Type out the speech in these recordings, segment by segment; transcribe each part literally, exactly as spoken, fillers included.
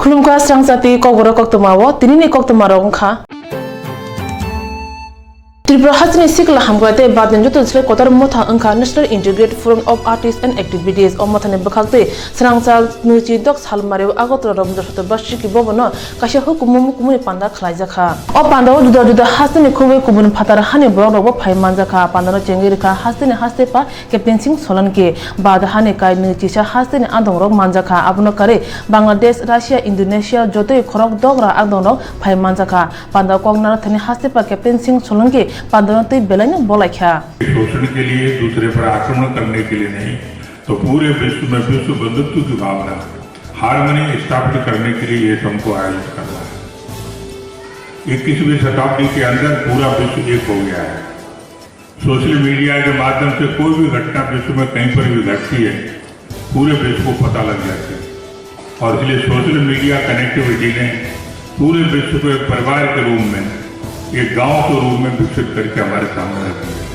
Khulumkha srangsa tei kokborok koktwma o tinini koktwma rok wngkha. Tripura hasteni sikla hamkrai tei badin joto slai kotor motha wngkha National Integrated Forum of Artists and Activities. O mothani bwkhak tei srangsa nwichi dok salmari o Agartala Rabindra Satobarshiki Bhavan o kaisa hukumu mukumuni panda khlaijakha. O panda o juda juda hasteni khubui kubun phatar hani borok rokbo phai manjakha. Panda no chengwi rwkha hasteni haste pa Captain Singh Solanki. Bad hani kainwi chisa hasteni adongrok manjakha, abono karwi Bangladesh, Russia, Indonesia jotoi khorok dogra adongrok phai manjakha. Panda kok narathani haste pa Captain Singh Solanki pandano twi belaino bolaikha. शोषण के लिए, दूसरे पर आक्रमण करने के लिए नहीं, तो पूरे विश्व में विश्व बंधुत्व की भावना, हार्मनी स्थापित करने के लिए ये सबको आयोजित करना है। इक्कीसवीं शताब्दी के अंदर पूरा विश्व एक हो गया है। सोशल मीडिया के माध्यम से कोई भी घटना विश्व में कहीं पर भी घटती है, पूरे विश्व को पता लग जाती है। और इसलिए सोशल मीडिया कनेक्टिविटी ने पूरे विश्व को एक परिवार के रूप में, एक गांव के रूप में विकसित करके हमारे सामने रख दिया है।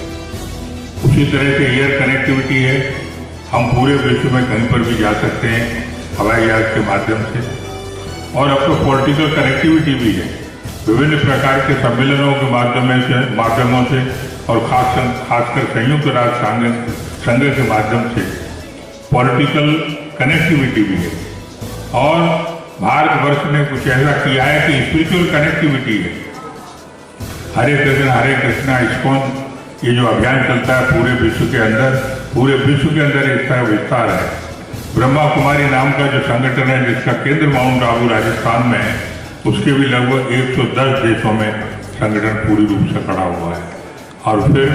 उसी तरह से एयर कनेक्टिविटी है, हम पूरे विश्व में कहीं पर भी जा सकते हैं हवाई जहाज के माध्यम से। और अब तो पॉलिटिकल कनेक्टिविटी भी है, विभिन्न प्रकार के सम्मेलनों के माध्यम से, माध्यमों से और खास, खासकर संयुक्त राष्ट्र संघ, संघ के माध्यम से पॉलिटिकल कनेक्टिविटी भी है। और भारतवर्ष ने कुछ ऐसा किया है कि स्पिरिचुअल कनेक्टिविटी है। हरे कृष्ण, हरे कृष्णा, इस्कॉन, ये जो अभियान चलता है पूरे विश्व के अंदर, पूरे विश्व के अंदर इसका विस्तार है। ब्रह्मा कुमारी नाम का जो संगठन है, जिसका केंद्र माउंट आबू राजस्थान में है, उसके भी लगभग एक सौ दस देशों में संगठन पूरी रूप से खड़ा हुआ है। और फिर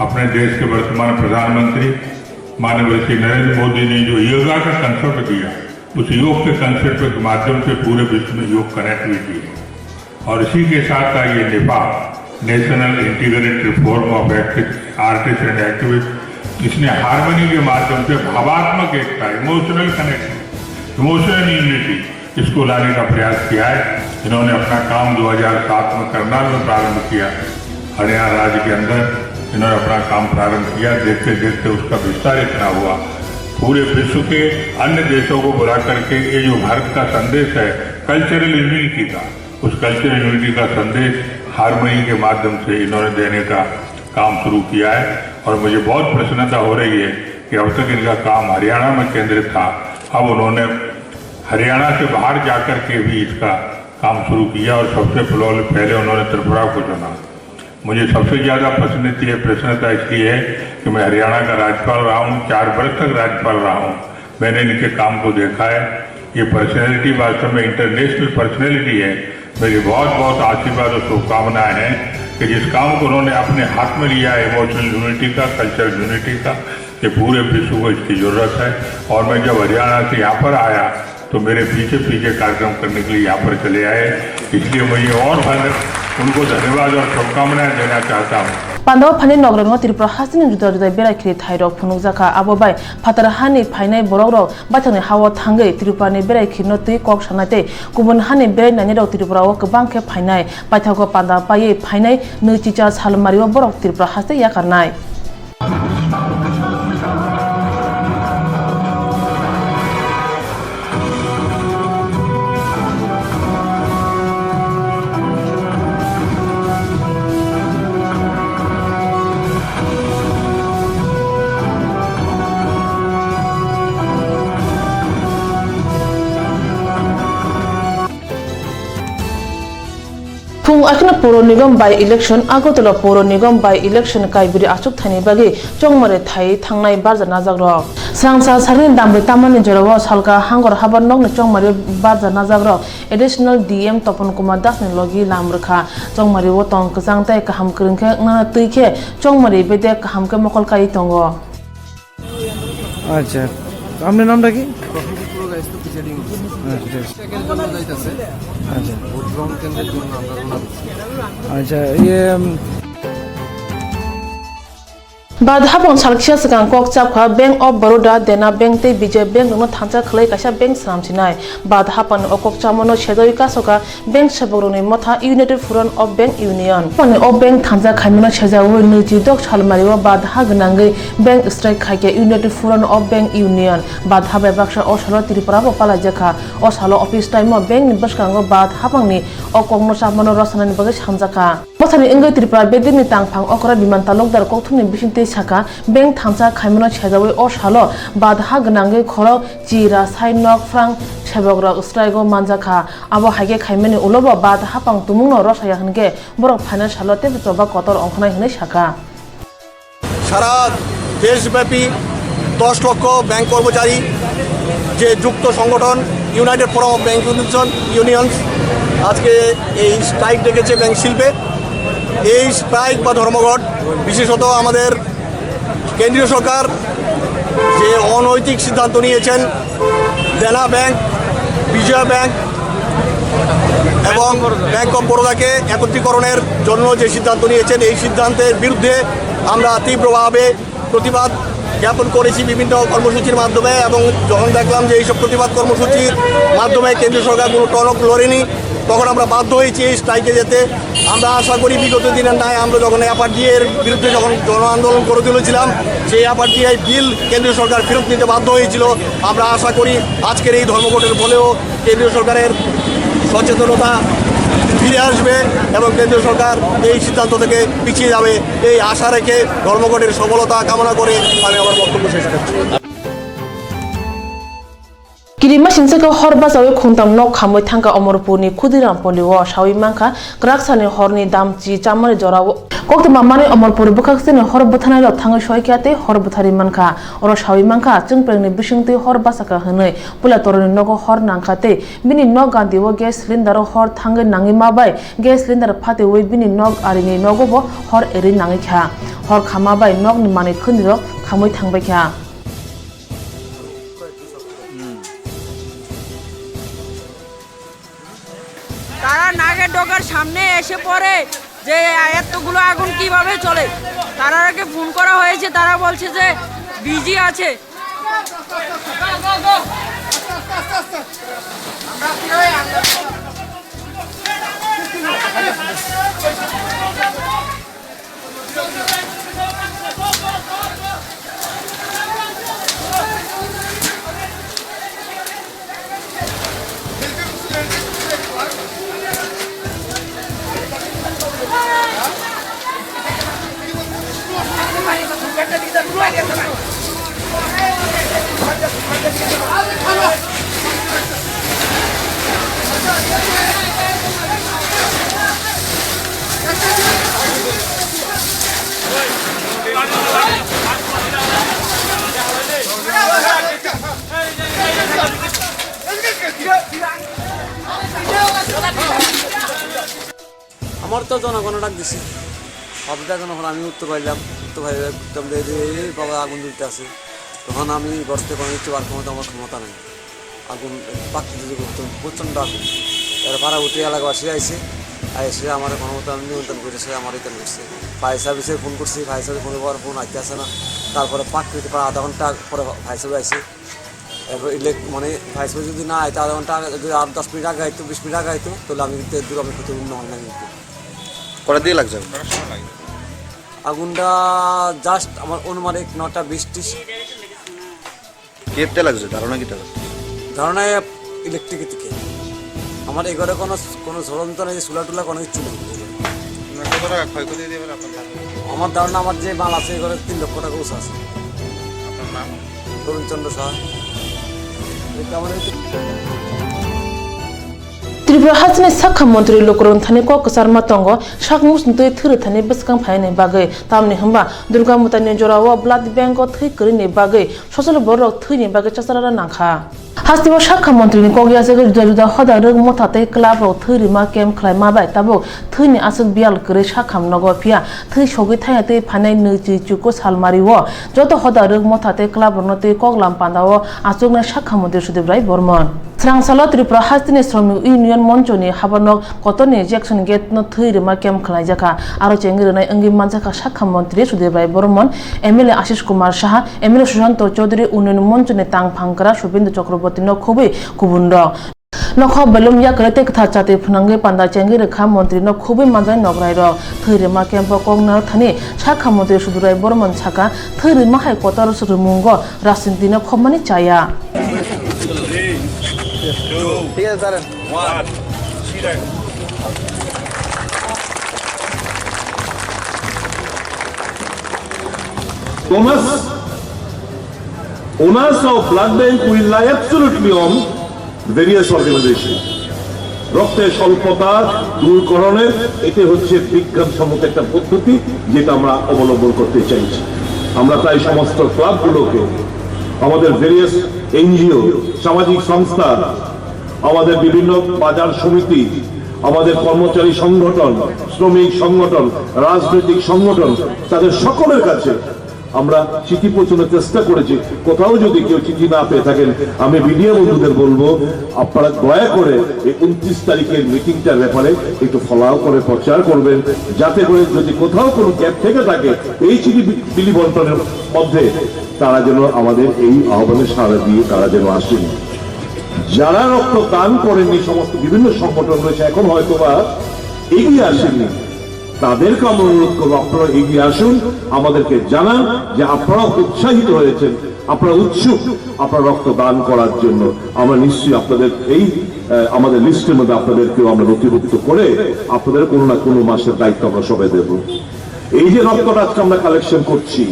अपने देश के वर्तमान प्रधानमंत्री माननीय श्री नरेंद्र मोदी ने जो योगा का कंसेप्ट दिया, उस योग के कंसेप्ट के माध्यम से पूरे विश्व में योग कनेक्टिविटी है। और इसी के साथ का ये नेफा, national integrated forum of artist and activist, इसने हार्मनी के माध्यम से भावात्मक एकता, इमोशनल कनेक्शन, इमोशनल यूनिटी, इसको लाने का प्रयास किया है। इन्होंने अपना काम दो हज़ार सात में करनाल में प्रारंभ किया, हरियाणा राज्य के अंदर इन्होंने अपना काम प्रारंभ किया। देखते देखते उसका विस्तार इतना हुआ, पूरे विश्व के अन्य देशों को बुला करके ये जो भारत का संदेश है कल्चरल यूनिटी का, उस कल्चरल यूनिटी का संदेश हारमोनी के माध्यम से इन्होंने देने का काम शुरू किया है। और मुझे बहुत प्रसन्नता हो रही है कि अब तक इनका काम हरियाणा में केंद्रित था, अब उन्होंने हरियाणा से बाहर जाकर के भी इसका काम शुरू किया और सबसे पहले, पहले उन्होंने त्रिपुरा को चुना। मुझे सबसे ज़्यादा प्रसन्नता, प्रसन्नता इसलिए है कि मैं हरियाणा का राज्यपाल रहा हूँ, चार वर्ष तक राज्यपाल रहा हूँ। मैंने इनके काम को देखा है। ये पर्सनैलिटी वास्तव में इंटरनेशनल पर्सनैलिटी है। मेरी बहुत बहुत आशीर्वाद और शुभकामनाएं हैं कि जिस काम को उन्होंने अपने हाथ में लिया है, इमोशनल यूनिटी का, कल्चरल यूनिटी का, ये पूरे विश्व को इसकी ज़रूरत है। और मैं जब हरियाणा से यहाँ पर आया तो मेरे पीछे पीछे कार्यक्रम करने के लिए यहाँ पर चले आए, इसलिए मैं ये और धन्य-, उनको धन्यवाद और शुभकामनाएं देना चाहता हूँ। Pandao phaini nokrango Tripura hasteni juda juda berai khiri thairok phunukjakha, abo bai phatar hani phainai borokrok baithangni hao thangwi Tripurani berai khirino twi kok sanai tei kubun hani berai nainai rok Tripura o kwbang khe phainai. Paithago panda paiwi phainai nwi chicha salmario borok Tripura haste yakarnai. Phung akheno Puro Nigom by election, Agartala Puro Nigom by election kaibri achuk thaini bagwi chongmari thai thangnai barja najakrok. Srangsa salni damri tamani jorao salka hangor habar nokni chongmari barja najakrok additional D M Topon Kumar Das ni logi lam rwkha. Chongmari o tong kwchang tei kaham kwrwng khe wngnana twi khe chongmari bede kaham khe mokol kai tongo. আচ্ছা, আপনার নামটা কি? প্রফুল্ল গাইস তো পিছে ডিম। আচ্ছা, ঠিক আছে। সেকেন্ড জন্য যাইতেছে। আচ্ছা। ভোট গ্রহণ কেন্দ্রের জন্য আমরা রওনা দিচ্ছি। আচ্ছা, ইয়ে, উম, Bad hapang salkisa swkang kok chapkha Bank of Baroda, Dena Bank tei Vijaya Bank rokno thansa khwlai kaisa bank swnam sinai. Bad hapangni o kok chamano sejawi kasokha bank sebokrokni motha United Forum of Bank Union. Hapangni o bank thansa khaimano sejawi nwichi dok salmario bad ha gwnangwi bank strike khaikha United Forum of Bank Union. Bad ha bai baksa o salo Tripura bo palaijakha. O salo office time o bank ni bwskango bad hapangni o kokno chapmano rwchanani bagwi samjakha. Bwthani wngwi Tripura bedekni tangphang okra Biman Talukdar kokthumni bisingtwi sakha, bank thansa khaimano sejawi o salo bad ha gwnangwi khorok chira sai nok phrang sebokrok strike o manjakha. Abo hai khe khaimani ulo bo bad hapang tumungno rwchaya hwnkhe borok phainai salo teibo choba kotor ongkhnai hwnwi sakha. সারা দেশব্যাপী দশ লক্ষ ব্যাংক কর্মচারী যে যুক্ত সংগঠন United forum of bank union, unions আজকে এই স্ট্রাইক ডেকেছে ব্যাংক শিল্পে। এই স্ট্রাইক বা ধর্মঘট বিশেষত আমাদের কেন্দ্রীয় সরকার যে অনৈতিক সিদ্ধান্ত নিয়েছেন, দেনা ব্যাংক, বিজয়া ব্যাংক এবং ব্যাংক অফ বরোদাকে একত্রীকরণের জন্য যে সিদ্ধান্ত নিয়েছেন, এই সিদ্ধান্তের বিরুদ্ধে আমরা তীব্রভাবে প্রতিবাদ জ্ঞাপন করেছি বিভিন্ন কর্মসূচির মাধ্যমে। এবং যখন দেখলাম যে এইসব প্রতিবাদ কর্মসূচির মাধ্যমে কেন্দ্রীয় সরকার কোনো টনক লড়েনি, তখন আমরা বাধ্য হয়েছি এই স্ট্রাইকে যেতে। আমরা আশা করি বিগত দিনের ন্যায় আমরা যখন এফআরডিএ এর বিরুদ্ধে যখন জন আন্দোলন করে তুলেছিলাম, সেই এফআরডিআই বিল কেন্দ্রীয় সরকার ফেরত নিতে বাধ্য হয়েছিল। আমরা আশা করি আজকের এই ধর্মঘটের ফলেও কেন্দ্রীয় সরকারের সচেতনতা ফিরে আসবে এবং কেন্দ্রীয় সরকার এই সিদ্ধান্ত থেকে পিছিয়ে যাবে, এই আশা রেখে ধর্মঘটের সফলতা কামনা করে আমি আমার বক্তব্য শেষ করছি। Kirima singsa khe hor bachawi khungtam nok khamwi thangkha Omorpurni Khudiram Polio, sawi mankha kwraksani horni damchi chamani jorao. Koktwma manwi Omorpur bwkhak sini hor bwtharnairok thangwi soikha tei hor bwtharwi mankha. Oro sawi mankha, chwngprengni bisingtwi hor bachakha hwnwi. Puila toroni nogo hor nangkha tei bini nok gandhio gas cylinder-o hor thangwi nangwi ma bai gas cylinder phatiwi bini nok arini nogo bo hor erwi nangwi kha. Hor khama bai nokni manwi khwnirok khamwi thangbai kha. তারা নাগের ডোকার সামনে এসে পড়ে যে এতগুলো আগুন কিভাবে চলে। তারাকে ফোন করা হয়েছে, তারা বলছে যে বিজি আছে। আমার তো জনগণে ডাক দিছে, অবস্থা যখন আমি উত্তর পাইলাম, উত্তর পাইলে উত্তর দিয়ে দিয়ে, "এই বাবা, আগুন জ্বলতে আছে।" তখন আমি ঘর থেকে কোনো কিছু বার ক্ষমতা, আমার ক্ষমতা নেই। আগুন পাকতে যদি করতাম, প্রচণ্ড আগুন। এর পাড়াবর্তী এলাকাবাসী আইছে, আইসে আমার কোনো মতো আমি নিয়ন্ত্রণ করেছে, আমার এখানে করছে। ফায়ার সার্ভিসে ফোন করছি, ফায়ার সার্ভিস ফোন করার ফোন আইতে আসে না। তারপরে পাকতে প্রায় আধা ঘন্টা পরে ফায়ার সার্ভিস আইছে। এরপর ইলেক-, মানে, ফায়ার সার্ভিস যদি না আইতো, আধা ঘন্টা আগে, যদি আর দশ মিনিট আগে আইতো, বিশ মিনিট আগে আইতো, তাহলে আমি কিন্তু এর দূর আমি ক্ষতিপূর্ণ হয় না কিন্তু। কটা দিয়ে লাগছে আগুন? আগুনটা জাস্ট আমার অনুমানিক নটা বিশ ত্রিশ। কিয়েতে লাগছে? ধারণা কিতা? ধারণা ইলেকট্রিক থেকে। আমার এই ঘরে কোনো, কোনো ঝুলন্ত নেই, চুলা টুলা কোনো কিচ্ছু নেই। না, কত টাকা ক্ষয়ক্ষতি হতে পারে আপনার ধারণা? আমার ধারণা, আমার যে মাল আছে, এই ঘরে তিন লক্ষ টাকা উঁচা আছে। আপনার নাম? তরুণ চন্দ্র সাহা। এই Kamal. Tripura hasteni sakha montri Lokoron thani kok kwcharma tongo, sak musung twi thwrwi thani bwskang phainani bagwi, tamni hwnba Durga Mutani jorao blood bank o thwi kwrwini bagwi sosolo borok thwini bagwi chacharara nangkha. Hasteo sakha montri ni kok yachagwi juda juda hoda rwk motha tei club rok thwi rima camp khlaima bai tabuk thwini aswk biyal kwrwi sakham nogo, phiya thwi sogwi thaya twi phainai nwi chwi chuko salmari o joto hoda rwk motha tei club rokno twi koklam panda o achuknai sakha montri Sudip Rai Bormon. Swrang salo Tripura hasteni Shramik Union Monchoni habanok kotorni Jackson Gate no thwi rwma camp khwlaijakha. Aro chengwi rwnai wngwi manjakha sakha montri Sudip Rai Bormon, M L A Ashish Kumar Saha, M L A Sushanta Chaudhary, Union Monchoni tangphang kwrak Subhendu Chakraborty no khobwi kubunrok. Nokha belum yakwrwi tei kwthar chati phwnangwi panda chengwi rwkha montri no khobwi manjaknai nokrairok. Thwi rwma camp o kok narwkthani sakha montri Sudip Rai Bormon saka, thwi rwma hai kotor rwmungo rajniti no khobmani chaya. Thomas, owners of blood bank will rely absolutely on various organization. রক্তের স্বল্পতা দূরকরণের এটি হচ্ছে বিজ্ঞানসম্মত একটা পদ্ধতি, যেটা আমরা অবলম্বন করতে চাইছি। আমরা তাই সমস্ত ক্লাবগুলোকে, আমাদের ভেরিয়াস এনজিও, সামাজিক সংস্থা, আমাদের বিভিন্ন বাজার সমিতি, আমাদের কর্মচারী সংগঠন, শ্রমিক সংগঠন, রাজনৈতিক সংগঠন, তাদের সকলের কাছে আমরা চিঠি পৌঁছানোর চেষ্টা করেছি। কোথাও যদি কেউ চিঠি না পেয়ে থাকেন, আমি মিডিয়া বন্ধুদের বলবো, আপনারা দয়া করে এই ঊনত্রিশ তারিখের মিটিংটার ব্যাপারে একটু ফলাও করে প্রচার করবেন, যাতে করে যদি কোথাও কোনো গ্যাপ থেকে থাকে এই চিঠি বি-, বিলি বন্টনের মধ্যে, তারা যেন আমাদের এই আহ্বানে সাড়া দিয়ে তারা যেন আসেন। যারা রক্ত দান করেননি, সমস্ত বিভিন্ন সংগঠন রয়েছে, এখন হয়তো বা এগিয়ে আসেননি, তাদেরকে আমরা অনুরোধ করবো, আপনারা এগিয়ে আসুন, আমাদেরকে জানান যে আপনারা উৎসাহিত হয়েছেন, আপনারা উৎসুক, আপনারা রক্ত দান করার জন্য। আমরা নিশ্চয়ই আপনাদের এই, আহ, আমাদের লিস্টের মধ্যে আপনাদেরকেও আমরা নথিভুক্ত করে আপনাদের কোনো না কোনো মাসের দায়িত্ব আমরা সবাই দেব। এই যে রক্তটা আজকে আমরা কালেকশন করছি,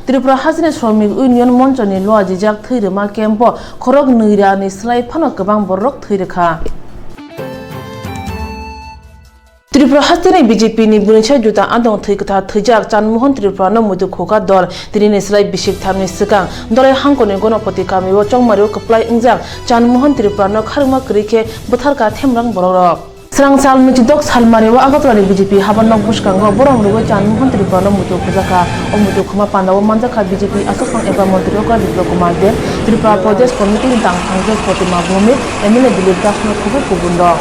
Tripura hasteni Shramik Union Monchoni luajijak thwi rwma camp o khorok nwi rani slai phano kwbang borok thwi rwkha. Tripura hasteni B J P ni buini sai juta adong thwi kwthar thwijak Chanmohon Tripura no muitu khuka dol, tini ni slai bisik thamni swkang dolai hangkoni Gonopoti kami o chongmari o kwplai wngjak Chanmohon Tripura no kharwma kwrwi khe bwtharkha themrang borok rok. Swrang sal nwichidok salmari o Agartala ni B J P habar nok bwskango borok rwgwi Chanmohon Tripura no muitu khujakha. O muitu khuma panda o manjakha B J P achukphang eba montri okra Biplab Kumar Deb, Tripura Pradesh Committee ni tangthang khe Protima Bhowmik, M L A Dilip Das no khobwi kubun rok.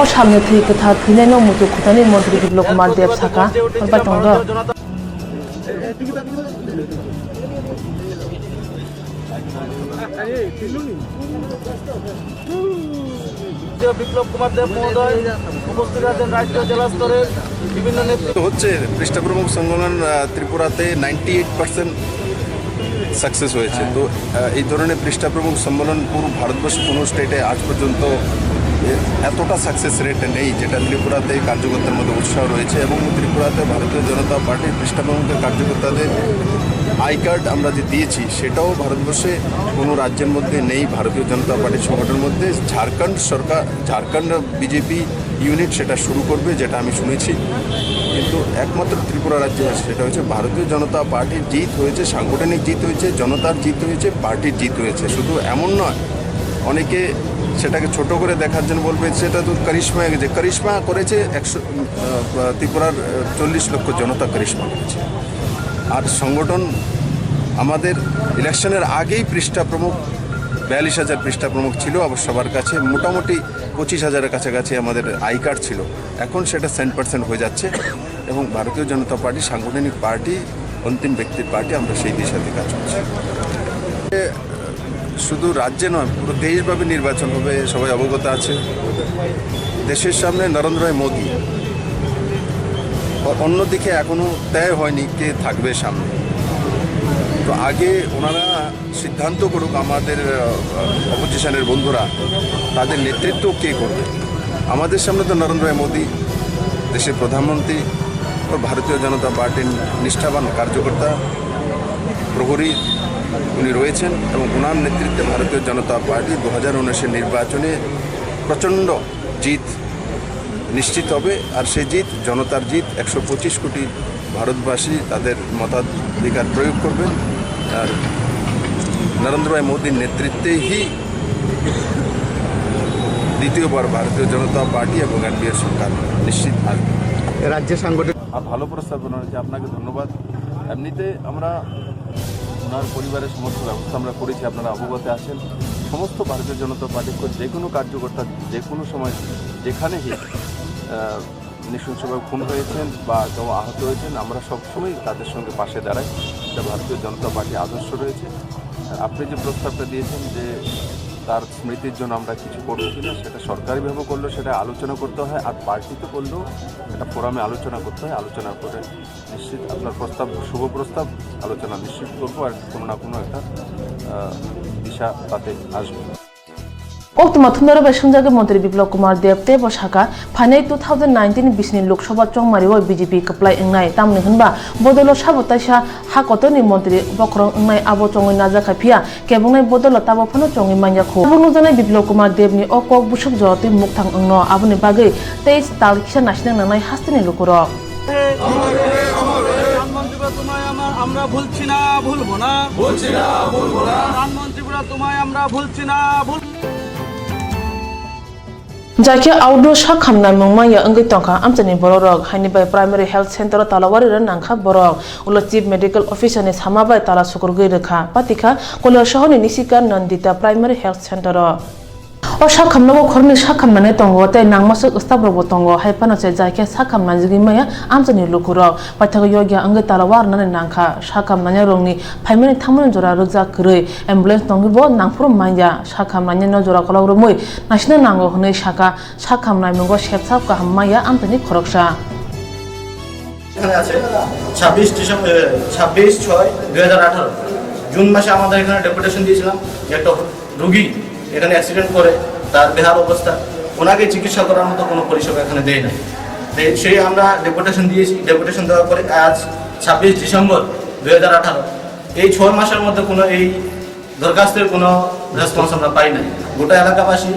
O salni thwi kwthar thwinaino muitu khutani montri Biplab Kumar Deb saka, bai tongdo. Biplab কুমার দেব মহোদয় উপস্থিত আছেন রাজ্য জেলা স্তরের বিভিন্ন নেতৃত্ব। হচ্ছে পৃষ্ঠা প্রমুখ সম্মেলন, আহ, ত্রিপুরাতে নাইনটি এইট পার্সেন্ট সাকসেস হয়েছে। তো, আহ, এই ধরনের পৃষ্ঠা প্রমুখ সম্মেলন পুরো ভারতবর্ষে কোনো স্টেটে আজ পর্যন্ত এ-, এতটা সাকসেস রেট নেই, যেটা ত্রিপুরাতে এই কার্যকর্তার মধ্যে উৎসাহ রয়েছে। এবং ত্রিপুরাতে ভারতীয় জনতা পার্টির পৃষ্ঠা প্রমুখের কার্যকর্তাদের আই কার্ড আমরা যে দিয়েছি, সেটাও ভারতবর্ষে কোনো রাজ্যের মধ্যে নেই, ভারতীয় জনতা পার্টির সংগঠনের মধ্যে। ঝাড়খণ্ড সরকার, ঝাড়খণ্ড বিজেপি ইউনিট সেটা শুরু করবে, যেটা আমি শুনেছি। কিন্তু একমাত্র ত্রিপুরা রাজ্যে আছে, সেটা হচ্ছে ভারতীয় জনতা পার্টির জিত হয়েছে, সাংগঠনিক জিত হয়েছে, জনতার জিত হয়েছে, পার্টির জিত হয়েছে। শুধু এমন নয়, অনেকে সেটাকে ছোট করে দেখার জন্য বলবে, "সেটা তো করিশ্মা, যে করিশ্মা করেছে একশো, আহ, ত্রিপুরার, আহ, চল্লিশ লক্ষ জনতা করিশ্মা করেছে।" আর সংগঠন, আমাদের ইলেকশনের আগেই পৃষ্ঠা প্রমুখ, বিয়াল্লিশ হাজার পৃষ্ঠা প্রমুখ ছিল, আবার সবার কাছে মোটামুটি পঁচিশ হাজারের কাছাকাছি আমাদের আই কার্ড ছিল। এখন সেটা সেন্ট পার্সেন্ট হয়ে যাচ্ছে এবং ভারতীয় জনতা পার্টি সাংগঠনিক পার্টি, অন্তিম ব্যক্তির পার্টি, আমরা সেই দিশাতে কাজ করছি। শুধু রাজ্যে নয়, পুরো দেশব্যাপী নির্বাচন হবে, সবাই অবগত আছে। দেশের সামনে নরেন্দ্র ভাই মোদী, অ-, অন্যদিকে এখনো তয় হয়নি কে থাকবে সামনে। তো আগে ওনারা সিদ্ধান্ত করুক আমাদের, আহ, অপোজিশনের বন্ধুরা, তাদের নেতৃত্ব কে করবে। আমাদের সামনে তো নরেন্দ্র ভাই মোদী, দেশের প্রধানমন্ত্রী ও ভারতীয় জনতা পার্টির নিষ্ঠাবান কার্যকর্তা, প্রহরী উনি রয়েছেন এবং ওনার নেতৃত্বে ভারতীয় জনতা পার্টি দু হাজার উনিশের নির্বাচনে প্রচণ্ড জিত নিশ্চিত হবে। আর সেই জিত জনতার জিত, একশো পঁচিশ কোটি ভারতবাসী তাদের মতাধিকার প্রয়োগ করবেন। আর নরেন্দ্র ভাই মোদীর নেতৃত্বেই দ্বিতীয়বার ভারতীয় জনতা পার্টি এবং এনডিএ সরকার নিশ্চিত আসবে। রাজ্যে সাংগঠনিক আর ভালো প্রস্তাবনা রয়েছে, আপনাকে ধন্যবাদ। এমনিতে আমরা ওনার পরিবারের সমস্ত ব্যবস্থা আমরা করেছি, আপনারা অবগত আছেন। সমস্ত ভারতীয় জনতা পার্টির যে কোনো কার্যকর্তা যে কোনো সময় যেখানেই আহ, নৃশংসভাবে খুন হয়েছেন বা কেউ আহত হয়েছেন, আমরা সবসময় তাদের সঙ্গে পাশে দাঁড়াই। এটা ভারতীয় জনতা পার্টি আদর্শ রয়েছে। আর আপনি যে প্রস্তাবটা দিয়েছেন যে তার স্মৃতির জন্য আমরা কিছু করবো কিনা, সেটা সরকারিভাবে করলেও সেটা আলোচনা করতে হয়, আর পার্টিতে করলেও একটা ফোরামে আলোচনা করতে হয়। আলোচনা করে নিশ্চিত আপনার প্রস্তাব শুভ প্রস্তাব, আলোচনা নিশ্চিত করবো, আর কোনো না কোনো একটা আহ, দিশা তাতে আসবে। Koktwma thumnaro bai swngjagwi Montri Biplab Kumar Deb teibo sakha, phainai two thousand nineteen bisini Lok Sabha chongmario B J P kwplai wngnai, tamni hwnba bodolo sabo taisa ha kotorni montri bokhorok wngnai, abo chongwi najakha, phiya kebwngnai bodolo tabuk phano chongwi manya kho. Tabuk nukjaknai Biplab Kumar Debni o kok bwswk joratwi mukthang wngno, aboni bagwi tei tal kisa naisina nangnai hasteni lukurok. প্রধানমন্ত্রী বলে তোমায় আমার, আমরা ভুলছি না, ভুলবো না। ভুলছি না, ভুলবো না। প্রধানমন্ত্রী বলে তোমায় আমরা ভুলছি না, ভুল- Jaikhe outdoor sak hamnai mung manya wngwi tongkha amchaini bororok, haini bai primary health center o talawari rw nangkha borok. Ulo chief medical officer ni sama bai tala sukurgwi rwkha, patikha Koilasohor ni Nishikar Nandita primary health center o. O sak hamnago khoroknwi sak hamnani tongo tei nangmaswk staff rokbo tongo, hai phano se jaikhe sak hamnajagwi maya amchaini lukurok. Paithago yokya wngwi tala warnani nangkha. Sak hamnanirokni phaimani thangmani jora rwjak kwrwi, ambulance tongwibo nangphuru manya. Sak hamnanino jora kolok romwi naisina nango hwnwi sakha. Sak hamnai mungo sepsap kaham maya amtani khoroksa. এখানে আছে ছাব্বিশ ডিসেম্বর, ছাব্বিশ ছয় দুই হাজার আঠারো জুন মাসে আমাদের এখানে ডেপুটেশন দিয়েছিলাম যে একটা রুগী এখানে অ্যাক্সিডেন্ট করে, তার বেহাল অবস্থা, ওনাকে চিকিৎসা করার মতো কোনো পরিষেবা এখানে দেয় না। সেই আমরা ডেপুটেশন দিয়েছি। ডেপুটেশন দেওয়ার পরে আজ ছাব্বিশ ডিসেম্বর দুই হাজার আঠারো, এই ছয় মাসের মধ্যে কোনো এই দরখাস্তের কোনো রেসপন্স আমরা পাই নাই। গোটা এলাকাবাসী,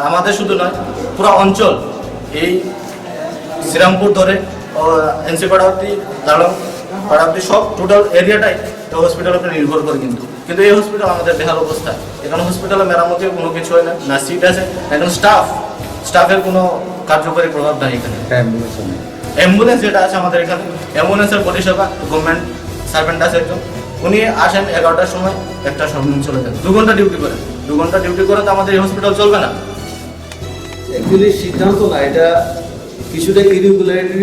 আমাদের শুধু নয়, পুরো অঞ্চল, এই শ্রীরামপুর ধরে এনসি পাড়াবতী, দালং পাড়াবতী, সব টোটাল এরিয়াটাই হসপিটালের উপরে নির্ভর করে। কিন্তু কিন্তু এই হসপিটাল আমাদের বেহাল অবস্থা। এখানে হসপিটালে মেরামতির কোনো কিছু হয় না, না সিট আছে, না এখানে স্টাফ, স্টাফের কোনো কার্যকরী প্রভাব নাই এখানে। একটা অ্যাম্বুলেন্সও নেই। অ্যাম্বুলেন্স যেটা আছে আমাদের এখানে, অ্যাম্বুলেন্সের পরিষেবা, গভর্নমেন্ট সার্ভেন্ট আছে একজন, উনি আসেন এগারোটার সময়, একটার সময় চলে যান, দু ঘন্টা ডিউটি করেন। দু ঘন্টা ডিউটি করে তো আমাদের এই হসপিটাল চলবে না। অ্যাকচুয়ালি সিদ্ধান্ত না, এটা কিছুটা ইরেগুলারিটি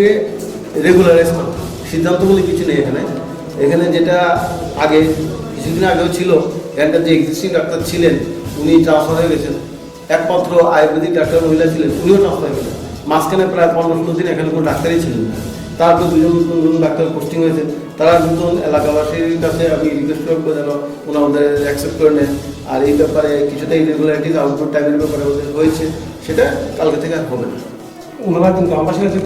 রেগুলারাইজ করা। সিদ্ধান্ত বলে কিছু নেই এখানে। এখানে যেটা আগে, কিছুদিন আগেও ছিল, এখানকার যে এক্সিস্টিং ডাক্তার ছিলেন, উনি ট্রান্সফার হয়ে গেছেন। একমাত্র আয়ুর্বেদিক ডাক্তার মহিলা ছিলেন, উনিও ট্রান্সফার হয়ে গেলেন। মাঝখানে প্রায় পনেরো ষোলো দিন এখানে কোনো ডাক্তারই ছিলেন না। তারপর দুজন তিনজন ডাক্তার পোস্টিং হয়েছে। তারা নতুন এলাকাবাসীর কাছে আমি রিকোয়েস্ট করবো যেন ওনারা ওদের অ্যাকসেপ্ট করে নেন। আর এই ব্যাপারে কিছুটা ইরেগুলারিটিস আউটডোর টাইমের ব্যাপারে ওদের হয়েছে, সেটা কালকে থেকে আর হবে না। ওনারা কিন্তু আমার সাথে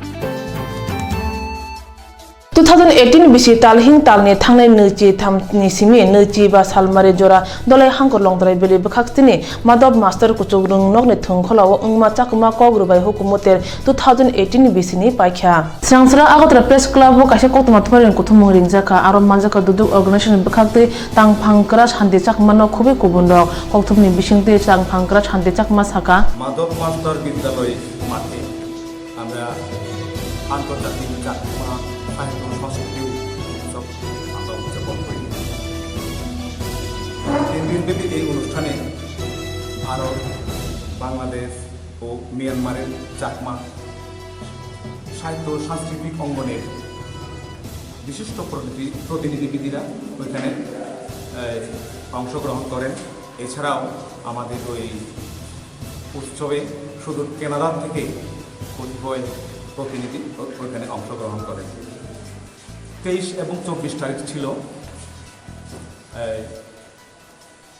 Two thousand eighteen bisi talhing talni thangnai nwichi thamni simi nwichi ba salmari jora Dolai Hangkor Longdrai Valley bwkhak chini Madhab Master kuchuk rwng nokni thwngkhwlao wngma chakma kok rwbai hukumu ter two thousand eighteen bisi ni paikha. Srangsra Agartala Press Club o kaisa koktwma thumarni kuthumung ringjakha, aro manjakha Duduk Organization bwkhaktwi tangphang kwra Shanti Chakma no khubui kubun rok. Kokthumni bisingtwi tangphang kwra Shanti Chakma sakha. Madhab master বিদ্যালয় মাঠে আমরা আন্তর্জাতিক চাকমা সাহিত্য সংস্কৃতি উৎসব আমরা উদযাপন করি। তিন দিনব্যাপী এই অনুষ্ঠানে ভারত, বাংলাদেশ ও মিয়ানমারের চাকমা সাহিত্য ও সাংস্কৃতিক অঙ্গনের বিশিষ্ট প্রতিনিধি-, প্রতিনিধিবিদরা ওইখানে, এ, অংশগ্রহণ করেন। এছাড়াও আমাদের ওই উৎসবে সুদূর কানাডা থেকে কতিপয় প্রতিনিধি ও-, ওইখানে অংশগ্রহণ করেন। তেইশ এবং চব্বিশ তারিখ ছিল, এ,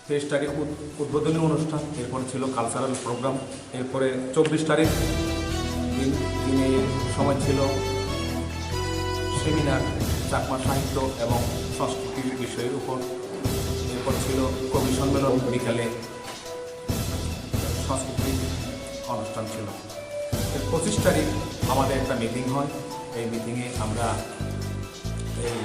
তেইশ তারিখ উদ-, উদ্বোধনী অনুষ্ঠান, এরপরে ছিল কালচারাল প্রোগ্রাম, এরপরে চব্বিশ তারিখ দিন, দিনে সময় ছিল সেমিনার চাকমা সাহিত্য এবং সংস্কৃতির বিষয়ের উপর, এরপর ছিল কবি সম্মেলন, বিকালে সাংস্কৃতিক অনুষ্ঠান ছিল। এর পঁচিশ তারিখ আমাদের একটা মিটিং হয়, এই মিটিংয়ে আমরা এই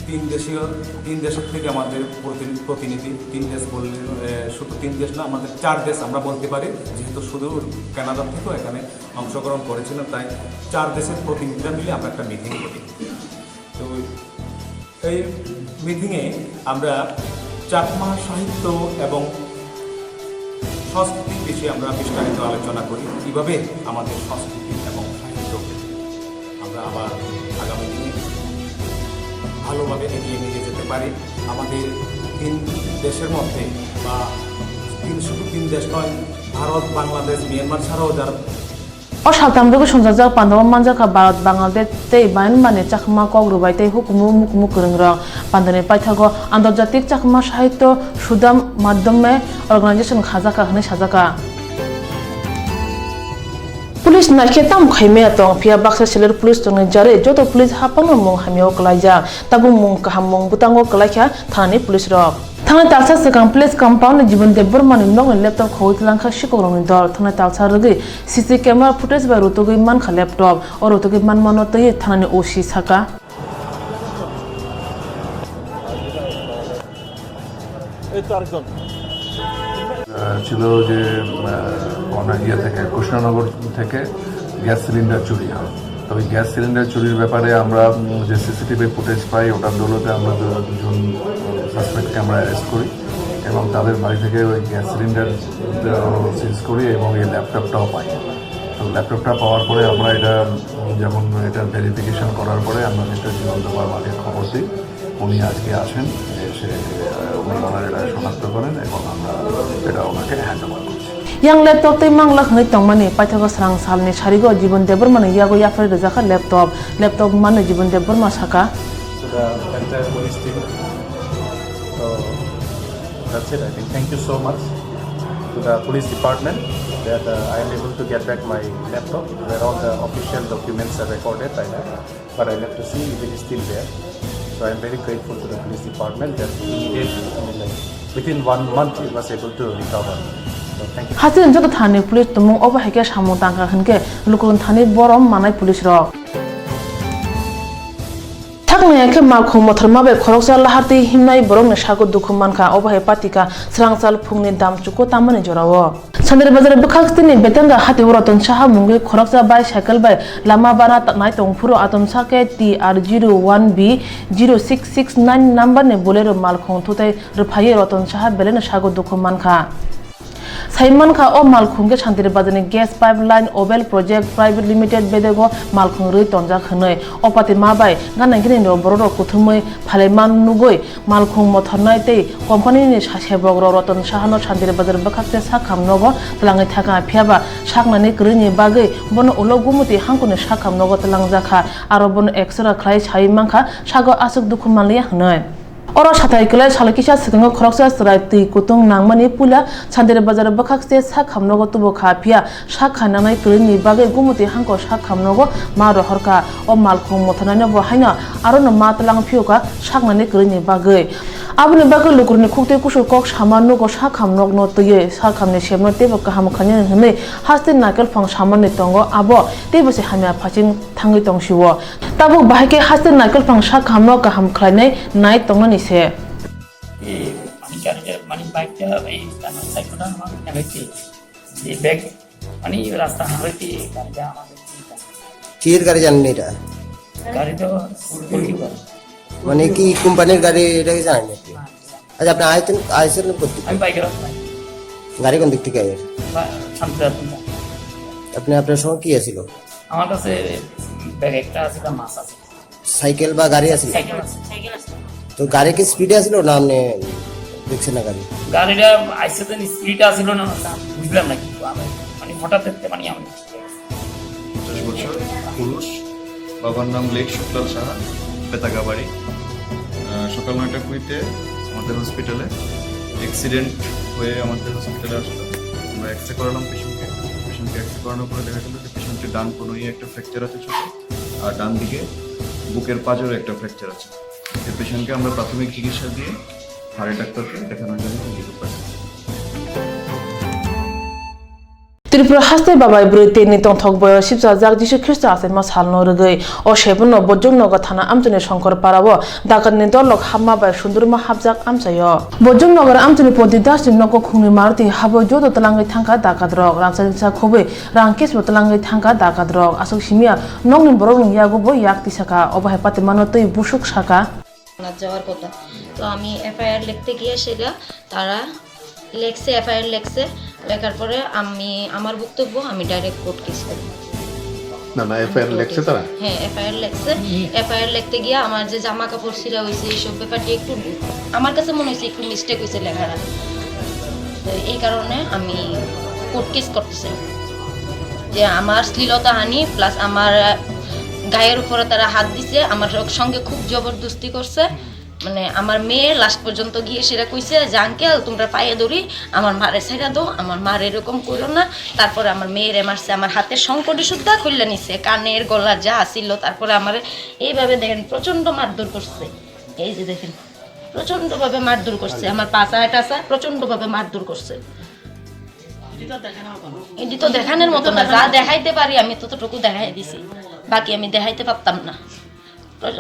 তিন দেশীয়, তিন দেশের থেকে আমাদের প্রতি-, প্রতিনিধি, তিন দেশ বললে, এ, শুধু তিন দেশ না, আমাদের চার দেশ আমরা বলতে পারি, যেহেতু শুধু কানাডা থেকেও এখানে অংশগ্রহণ করেছিলেন, তাই চার দেশের প্রতিনিধিরা মিলে আমরা একটা মিটিং করি। তো এই মিটিংয়ে আমরা চাকমা সাহিত্য এবং সংস্কৃতির বিষয়ে আমরা বিস্তারিত আলোচনা করি, কিভাবে আমাদের সংস্কৃতি এবং সাহিত্য আমরা আবার আগামী দিনে ভালোভাবে এগিয়ে নিয়ে যেতে পারি। আমাদের তিন দেশের মধ্যে বা তিন, শুধু তিন দেশ নয়, ভারত, বাংলাদেশ, মিয়ানমার ছাড়াও যারা O saltam rwgwi swngjajak pandao manjakha Bharat, Bangladesh tei Myanmar ni chakma kok rwbai tei hukumu mukumu kwrwng rok. Pandani paithago antarjatik chakma sahityo Sudam Madhyame Organization khajakha hwnwi sajakha. Police naikhe tamo khaimaya tong, phiya baksa seler police tongni jarwi joto police haphangno mung hamyao kwlaijak. Tabuk mung kaham mung bwtango kwlaikha thanani police rok. Thangnai talsa swkang police compound ni Jibon Debbarma ni nokni laptop khogwi twlangkha sikokrokni dol. Thangnai talsa rwgwi C C camera footage bai rutugwi mankha laptop. O rutugwi manmano twiwi thanani O C saka. আহ, ছিল যে, আহ, অনেক ইয়ে থেকে, কৃষ্ণনগর থেকে gas cylinder চুরি হয়। তো ওই গ্যাস সিলিন্ডার চুরির ব্যাপারে আমরা, উম, যে সিসিটিভি ফুটেজ পাই, ওটার দৌলতে আমরা দু-, দুজন সাসপেক্টকে আমরা অ্যারেস্ট করি এবং তাদের বাড়ি থেকে ওই গ্যাস সিলিন্ডার, আহ, সিজ করি এবং এই ল্যাপটপটাও পাই। তো ল্যাপটপটা পাওয়ার পরে আমরা এটা, উম, যখন এটা ভেরিফিকেশন করার পরে আমরা সেটা জীবন্ত বার্মাকে খবর দিই। উনি আজকে আসেন, এসে, আহ, উনি ওনার এটা শনাক্ত করেন এবং আমরা এটা ওনাকে হ্যান্ড ওভার করছি। Yang laptop tei manglak hwnwi tongmani paithago srang salni sarigo Jibon Debbarmani yago yapharwi rwjakha laptop. Laptop manwi Jibon Debbarma saka. To the entire police team. So that's it, I think. Thank you so much to the police department that, uh, I am able to get back my laptop where all the official documents are recorded. I have. But I left to see if it is still there. So I am very grateful to the police department that immediately, I mean, like, within one month, it was able to recover. So thank you. Hasteni joto thani police tumung obo hai khe samung tangkha hwnkhe lukurok thani borom manai police rok. Thaknai khe malkhung mothorma bai khoroksa lahar twi himnai borokni sago dukhu mankha, obo hai patika srangchal phungni dam chuko tamani jorao. Sandir Bazar bwkhakstini Betanga hati o Roton Saha mungwi khoroksa bicycle bai lama bana ta-, nai tongphuru atomsa khe T R zero one B zero six six nine number ni Bolero malkhung thutai rwphaiwi Roton Saha belai no sago dukhu mankha. Sai mankha, o malkhung khe Sandir Bazarni Gas Pipeline Ovel Project Private Limited bedego malkhung rwi tonjak hwnwi. O pati ma bai gana gini borok rok kuthumwi phalai man nugwi malkhung mothornai tei company ni sa-, sebok rok Roton Saha no Sandir Bazar bwkhak tei sak ham nogo twlangwi thangkha, phiya ba saknani kwrwi ni bagwi bono ulo Gumuti hangkuni sak ham nogo twlangjakha, aro bono extra khlai sai mankha, sago aswk dukhu manliya hwnwi. Oro satai kwlai salo kisa swkango khoroksa chwrai twi kutung nangmani puila Sandir Bazar bwkhak tei sak ham nogo tubu kha, phiya sak kha nangnai kwrwini bagwi Gumuti hangko sak ham nogo ma rohor kha. O malkhung mothornaino bo haino arono ma twlang phiyokha saknani kwrwini bagwi. Aboni bagwi lukurokni khuktwi kusur kok sama nugo sak ham nokno twiwi sak hamni semno teibo kaham khlainani hwnwi haste naikolphang samani tongo, abo teibo se hamya phaiching thangwi tongsio. Tabuk bahai khe haste naikolphang sak hamno kaham khlainai nai tongnani se. এই মানে গাড়িটা মানে বাইকটা এই আমার সাইকেলটা আমার এখানে হয়েছে যে ব্যাগ মানে রাস্তা হারাইতে গাড়িটা আমাদের চিন্তা। কিসের গাড়ি জানেন এটা? গাড়ি তো স্কুটি করে। মানে কি কোম্পানির গাড়ি এটা কি জানেন আপনি? আচ্ছা, আপনি আইছেন, আইছেন কোথা থেকে? আমি বাইকে রাস্তায়। গাড়ি কোন দিক থেকে আইয়ের? বা-, শান্তিদার কোম্পানি। আপনি, আপনার সঙ্গে কি আছিল? আমার কাছে ব্যাগ একটা আছে, একটা মাছ আছে। সাইকেল বা গাড়ি আছিল? সাইকেল আছে। তো গাড়ি কি স্পিডে আছিল না আপনি দেখছেন না গাড়ি? গাড়িটা আইসে তো স্পিডে আছিল না, না, বুঝলাম না কিন্তু আমি, মানে, হঠাৎ দেখতে, মানে, আমি পঞ্চাশ বছর পুরুষ, বাবার নাম লেক শুক্লাল সাহা, বেতাগাবাড়ি। আহ, সকাল নয়টা কুড়িতে আমাদের হসপিটালে অ্যাক্সিডেন্ট হয়ে আমাদের হসপিটালে আসলো। আমরা এক্সরে করালাম পেশেন্টকে, পেশেন্টকে এক্সরে করানোর পরে দেখা গেল যে পেশেন্টের ডান কোনোই একটা ফ্র্যাকচার আছে ছোট, আর ডান দিকে বুকের পাঁজরে একটা ফ্র্যাকচার আছে। এই পেশেন্টকে আমরা প্রাথমিক চিকিৎসা দিয়ে হাড়ের ডাক্তারকে দেখানোর জন্য নিয়ে যেতে পারি। Tripura haste babai bwrwi tei ni tongthok boyo sibsajak Jisu Khristo achaima salno rwgwi o sebuno Bojongnogo thana amchaini Songkor parao dakatni dolrok hapma bai sundurma hapjak amchaio. Bojongnogo amchaini Ponti Dasni nogo khungni Maruti habwi joto twlangwi thangkha dakatrok. Rangchaksa khobwi rang cash bo twlangwi thangkha dakatrok. Aswk simiya nokni borokni yago bo yak tisakha, obo hai patimano twi busuk sakha. থানাত যাওয়ার কথা। তো আমি এফআইআর লিখতে গিয়ে সেটা তারা লেখছে, এফআইআর লেখছে, লেখার পরে আমি, আমার বক্তব্য, আমি ডাইরেক্ট কোর্ট কেস করি। না, না, এফআইআর লেখছে তারা? হ্যাঁ, এফআইআর লেখছে। এফআইআর লিখতে গিয়ে আমার যে জামা কাপড় ছিঁড়া হয়েছে, এইসব ব্যাপারটি একটু, আমার কাছে মনে হয়েছে একটু মিস্টেক হয়েছে লেখাটা। তো এই কারণে আমি কোর্ট কেস করতেছি যে আমার শ্লীলতাহানি প্লাস আমার, আহ, গায়ের উপরে তারা হাত দিছে, আমার সঙ্গে খুব জবরদস্তি করছে। মানে, আমার মেয়ে লাস্ট পর্যন্ত গিয়ে সেটা কইছে যে, "আঙ্কেল, তোমরা পায়ে ধরি, আমার মারে ছেড়ে দাও, আমার মারে এরকম করো না।" তারপরে আমার মেয়েরে মারছে, আমার হাতের সংকটি সুদ্ধা খুললে নিছে, কানের গলা যা ছিল। তারপরে আমারে এইভাবে দেখেন, প্রচণ্ড মারধর করছে। এই যে দেখেন, প্রচণ্ডভাবে মারধর করছে, আমার পাছা টাছা প্রচণ্ডভাবে মারধর করছে। এটি তো দেখানোর মতো না, যা দেখাইতে পারি আমি ততটুকু দেখাই দিছি, বাকি আমি দেখাইতে পারতাম না।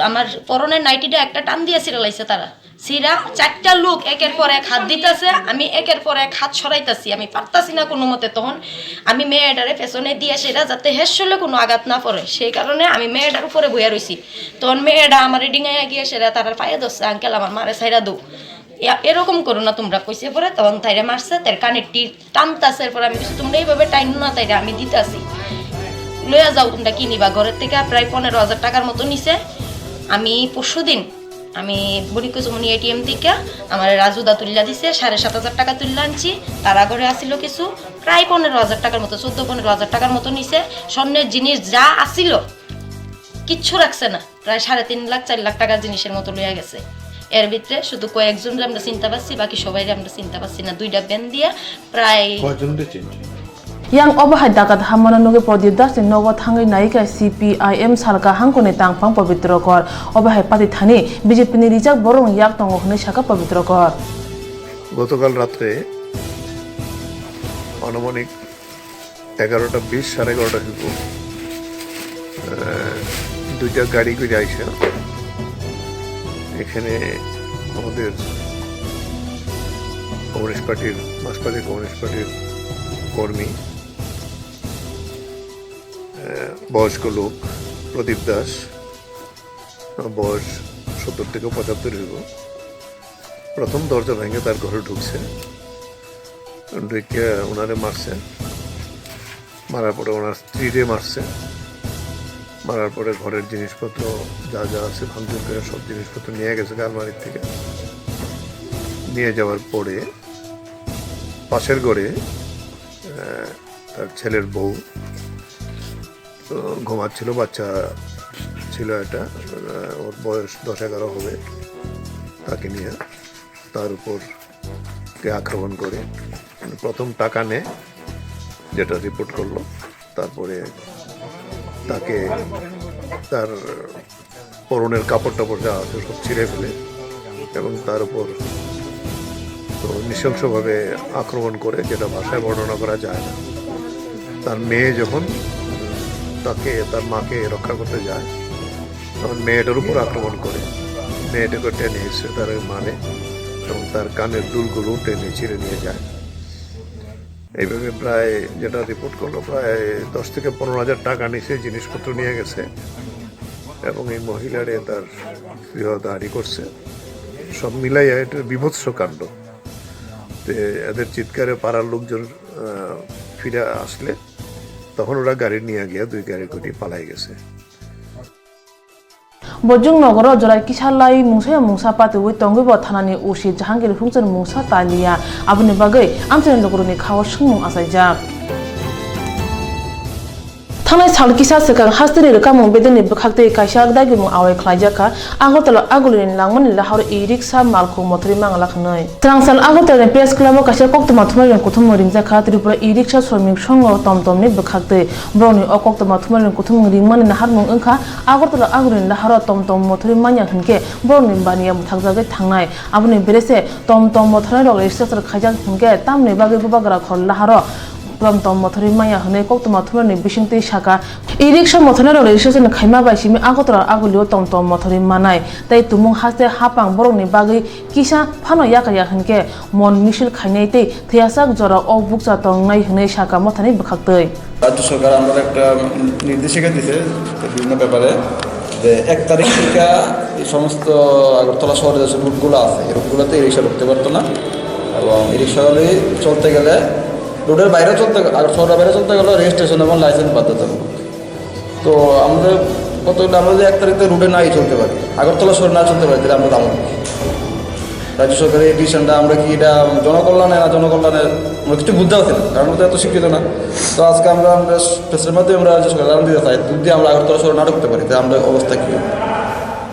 আমার পরনের নাইটিটা একটা টান দিয়ে ছিঁড়ে লাইছে তারা। ছিঁড়া চারটা লোক একের পর এক হাত দিতেছে, আমি একের পর এক হাত সরাইতাছি, আমি পারতাছি না কোনো মতে। তখন আমি মেয়েটারে পেছনে দিয়ে সেটা যাতে হেসলে কোনো আঘাত না পড়ে, সেই কারণে আমি মেয়েটার উপরে বইয়া রইছি। তখন মেয়েটা আমার ডিঙাইয়া গিয়ে সেটা তার পায়ে ধরছে, "আঙ্কেল, আমার মারে ছাইড়া দাও, এ-, এরকম করো না তোমরা," কইছে। পরে তখন তাইরে মারছে, তার কানের টি টানতাছে, এরপর আমি কিছু, "তোমরা এইভাবে টাইনো না, তাইরে আমি দিতাছি, লইয়া যাও, তোমরা কি নিবা?" ঘরের থেকে প্রায় পনেরো হাজার টাকার মতো নিছে। আমি পরশুদিন আমি বণিক কুচুমনি এটিএম থেকে আমার রাজুদা তুললা দিছে, সাড়ে সাত হাজার টাকা তুললা আনছি। তারা ঘরে আসিল কিছু, প্রায় পনেরো হাজার টাকার মতো, চোদ্দ পনেরো হাজার টাকার মতো নিছে। স্বর্ণের জিনিস যা আসিল, কিচ্ছু রাখছে না। প্রায় সাড়ে তিন লাখ, চার লাখ টাকার জিনিসের মতো লইয়া গেছে। এর ভিতরে শুধু কয়েকজনরে আমরা চিনতে পারছি, বাকি সবাইরে আমরা চিনতে পারছি না। দুইটা ভ্যান দিয়া প্রায় কয়জনরে চিনছি? Yang obo hai dakat hamano nugwi Pradip Das ni nogo thangwi naikha C P I M salka hangkuni tangphang Pabitro Kor. Obo hai party thani B J P ni rijak borok yak tongo hwnwi sakha Pabitro Kor. গতকাল রাত্রে আনুমানিক এগারোটা বিশ, সাড়ে এগারোটা হইব। আহ, দুইটা গাড়ি করে আইসা এখানে আমাদের কমিউনিস্ট পার্টির, মার্ক্সবাদী কমিউনিস্ট পার্টির কর্মী, আহ, বয়স্ক লোক প্রদীপ দাস, বয়স সত্তর থেকে পঁচাত্তর হইব। প্রথম দরজা ভেঙে তার ঘরে ঢুকছে, ঢুকে ওনারে মারছে, মারার পরে ওনার স্ত্রীরে মারছে, মারার পরে ঘরের জিনিসপত্র যা যা আছে ভাঙচুর করে সব জিনিসপত্র নিয়ে গেছে আলমারির থেকে। নিয়ে যাওয়ার পরে পাশের ঘরে, আহ, তার ছেলের বউ তো ঘুমাচ্ছিল, বাচ্চা ছিল একটা, আহ, ওর বয়স দশ এগারো হবে, তাকে নিয়ে তার উপর কে আক্রমণ করে। প্রথম টাকা নেয়, যেটা রিপোর্ট করলো, তারপরে তাকে তার পরনের কাপড় টাপড় যা আছে সব ছিঁড়ে ফেলে এবং তার উপর তো নৃশংসভাবে আক্রমণ করে, যেটা ভাষায় বর্ণনা করা যায় না। তার মেয়ে যখন তাকে, তার মাকে রক্ষা করতে যায়, তখন মেয়েটার উপর আক্রমণ করে, মেয়েটাকে টেনে হিঁচড়ে তার মানে এবং তার কানের দুলগুলো টেনে ছিঁড়ে নিয়ে যায়। এইভাবে প্রায়, যেটা রিপোর্ট করলো, প্রায় দশ থেকে পনেরো হাজার টাকা নিচে জিনিসপত্র নিয়ে গেছে এবং এই মহিলারে তার গৃহদাহানি করছে। সব মিলাইয়া এটা বীভৎস কাণ্ড। তে এদের চিৎকারে পাড়ার লোকজন, আহ, ফিরে আসলে তখন ওরা গাড়ি নিয়ে গিয়ে দুই গাড়ি করে পালাই গেছে। Bojong nogoro jorai kisa lai mungsa ya mungsa patiwi tongwi bo thanani O C Jahangir Hukchar mungsa taliya. Aboni bagwi amchaini lukurokni khao swngmung achaijak. Thangnai sal kisa swkang hasteni rwkhamung bedeni bwkhaktwi kaisa dagimung awai khlaijak kha Agartala Agulini langmani laharo e-rickshaw malkhung mothorwi mangla hwnwi. Swrang sal Agartala ni Press Club o kaisa koktwma thumarokni kuthumung ringjak kha Tripura e-rickshaw shramik songho Tom Tom ni bwkhaktwi. Borokni o koktwma thumarokni kuthumung ringmani naharmung wngkha Agartala Agulini laharo Tom Tom mothorwi manya hinkhe borokni baniya mwthakjagwi thangnai. Aboni berese Tom Tom mothornairok register khaijak hinkhe tamni bagwi bubagra khor laharo Tom Tom mothorwi manya hwnwi koktwma thumarokni bisingtwi sakha. E-rickshaw mothornairok registration khaima bai simi Agartala Agulio Tom Tom mothorwi manai. Tei tumung haste hapang borokni bagwi kisa phano yakar ya hinkhe mon misil khainai tei thwiyasak jora o bukcha tongnai hwnwi sakha mothani bwkhaktwi. রাজ্য সরকার আমরা একটা নির্দেশিকা দিছে বিভিন্ন ব্যাপারে, যে এক তারিখ থেকে সমস্ত আগরতলা শহরে যে রুটগুলো আছে, এই রুটগুলোতে ই রিক্সা ঢুকতে পারতো না। এবং ই রিক্সাগুলি চলতে গেলে, রোডের বাইরে চলতে, আগরতলার বাইরে চলতে গেলে রেজিস্ট্রেশন এবং লাইসেন্স বাধ্যতামূলক। তো আমাদের কতগুলো, আমরা যদি এক তারিখ থেকে রুটে নাই চলতে পারি, আগরতলা শহরে না চলতে পারি, তাহলে আমরা দাম রাজ্য সরকারের এই ডিসিশনটা আমরা কি এটা জনকল্যাণে না জনকল্যাণে, আমরা কিছু বুঝতে পারছি না, কারণ আমরা তো এত শিক্ষিত না। তো আজকে আমরা, আমরা প্রেসের মাধ্যমে আমরা রাজ্য সরকার জানান দিতে চাই, যদি আমরা আগরতলা শহরে না ঢুকতে পারি, তাহলে আমরা অবস্থা কী হবে?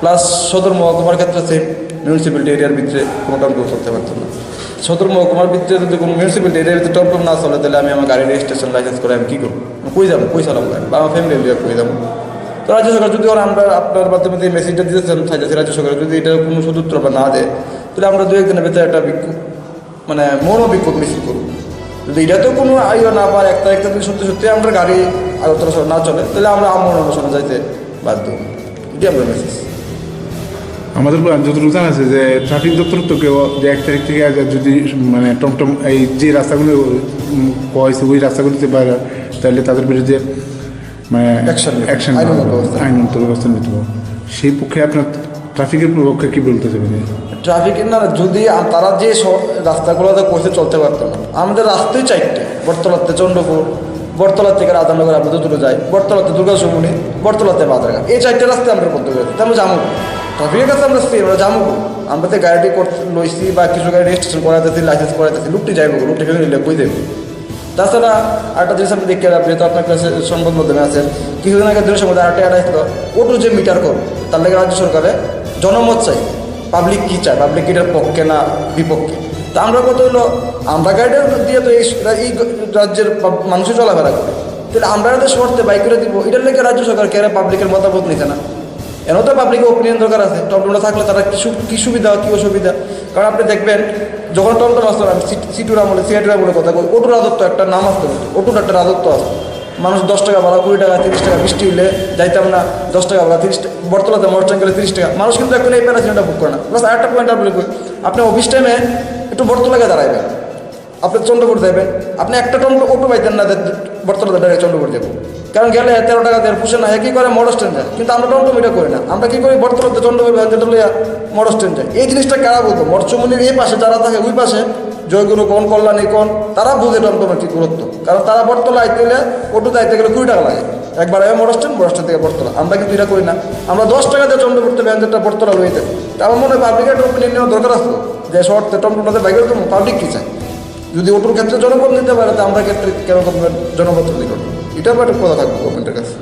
প্লাস সদর মহকুমার ক্ষেত্রে সেম, মিউনিসিপ্যালিটি এরিয়ার ভিতরে কোনো টমটম চলতে পারতো না। সদর মহকুমার ভিতরে যদি কোনো মিউনিসিপ্যালিটি এরিয়ার ভিতরে টমটম না চলে, তাহলে আমি আমার গাড়ি রেজিস্ট্রেশন লাইসেন্স করে আমি কী করবো? কই যাবো? কই চালাবো গাড়ি? বা আমার ফ্যামিলি নিয়ে কই যাবো? তো রাজ্য সরকার যদি ওরা, আমরা আপনার মাধ্যমে যে মেসেজটা দিতে চান, চাইতেছি রাজ্য সরকার যদি এটা কোনো সদুত্তর বা না দেয়, তাহলে আমরা দু একদিনের ভিতরে একটা বিক্ষোভ, মানে মৌন বিক্ষোভ মিছিল করবো। যদি এটা তো কোনো আইও না পার, এক তারিখ যদি সত্যি সত্যি আমরা গাড়ি আগরতলা শহরে না চলে, তাহলে আমরা আমরণ অনশনে যাইতে বাধ্য হবো। এটি আমরা মেসেজ। আমাদের যতটুকু জানা আছে যে ট্রাফিক দপ্তর তো কেউ যে এক তারিখ থেকে আগে যদি মানে টমটম এই যে রাস্তাগুলো, উম, করা হয়েছে ওই রাস্তাগুলিতে বাইরে, তাহলে তাদের বিরুদ্ধে মানে অ্যাকশন নিতে হবে। অ্যাকশন আইনানুগ ব্যবস্থা। আইনানুগ ব্যবস্থা নিতে হবে। সেই পক্ষে আপনার ট্রাফিকের পক্ষে কি বলতে চাইবেন? ট্রাফিকের না, যদি আ-, তারা যে স-, রাস্তাগুলোতে করছে চলতে পারতো না। আমাদের রাস্তাই চারটে, বটতলাতে চন্দ্রপুর, বটতলা থেকে রাধানগর আমরা দুটো যাই, বটতলাতে দুর্গা সুমুনি, বটতলাতে বাজারঘাট, এই চারটে রাস্তায় আমরা করতে পারি। তা আমরা যাবো, ট্রাফিকের কাছে আমরা স্থির, আমরা যাবো। আমরা তো গাড়িটি করতে লইছি বা কিছু গাড়ি রেজিস্ট্রেশন করাইতেছি, লাইসেন্স করাইতেছি, লোকটি যাইবো, লোকটি ফেলে নিলে কই দেবো? তাছাড়া আরেকটা জিনিস আপনি দেখতে পাবেন, যেহেতু আপনার কাছে সংবাদ মাধ্যমে আছে, কিছুদিন আগে দেশের মধ্যে আরেকটা অ্যাড আসলো, অটো যে মিটার করবো, তার লাগে রাজ্য সরকারে জনমত চাই, পাবলিক কি চায়, পাবলিক এটার পক্ষে না বিপক্ষে। তা আমরা কত হলো, আমরা গাড়িটা দিয়ে তো এই, এই রাজ্যের পাব-, মানুষই চলাফেরা করে, তাহলে আমরা তো শর্তে বাইক করে দিব, এটার লেগে রাজ্য সরকার কেন পাবলিকের মতামত নিতে না? এনও তো পাবলিক ওপিনিয়ন দরকার আছে, টমটমটা থাকলে তারা কি সু-, কি সুবিধা, কি অসুবিধা। কারণ আপনি দেখবেন, যখন টমটম আসতো, আমি সিট-, সিটুর আমলে, সিআইটির আমলে কথা কই, অটো রাজত্ব একটা নাম আসতো, অটোর একটা রাজত্ব আসতো। মানুষ দশ টাকা ভাড়া, কুড়ি টাকা, তিরিশ টাকা, বৃষ্টি হইলে যাইতাম না, দশ টাকা ভাড়া, তিরিশ টাকা, বটতলাতে মোটর স্ট্যান্ড গেলে তিরিশ টাকা। মানুষ কিন্তু এখন এই প্যারা চিন্তা ভোগ করে না। প্লাস আরেকটা পয়েন্ট আপনি কই, আপনি অফিস টাইমে একটু বটতলাকে দাঁড়াইবেন, আপনি চন্দ্রপুর যাবেন, আপনি একটা টমটম অটো পাইতেন না যে বটতলাতে ডাইরেক্ট চন্দ্রপুর যাবো। কারণ গেলে তেরো টাকা তেল পুষে না, একই করে মোটর স্ট্যান্ড যায়। কিন্তু আমরা টমটম এটা করি না, আমরা কি করি, বটতলাতে চন্দ্রপুর ভ্যান যেটা লইয়া মোটর স্ট্যান্ড যায়। এই জিনিসটা কারা বুঝবো? মঠচুমুনির এই পাশে যারা থাকে, ওই পাশে জয়গুরু কোন, কল্যাণী কোন, তারা বুঝে টমটমের কি গুরুত্ব। কারণ তারা বটতলা আইতে গেলে, অটো আইতে গেলে কুড়ি টাকা লাগে, একবার আগে মোটর স্ট্যান্ড, মোটর স্ট্যান্ড থেকে বটতলা। আমরা কিন্তু এটা করি না, আমরা দশ টাকা দিয়ে চন্দ্রপুর থেকে ভ্যান যেটা বটতলা লইতে। তা আমার মনে হয় পাবলিকের একটা ওপিনিয়ন নেওয়া দরকার আছে যে শর্তে টমটমটাতে বাইক করতে পাবলিক কি চায়। যদি অটোর ক্ষেত্রে জনমত নিতে পারে, তো আমরা ক্ষেত্রে কেন জনমত তৈরি করবো? এটাও একটা কথা থাকবে গভর্নমেন্টের কাছে।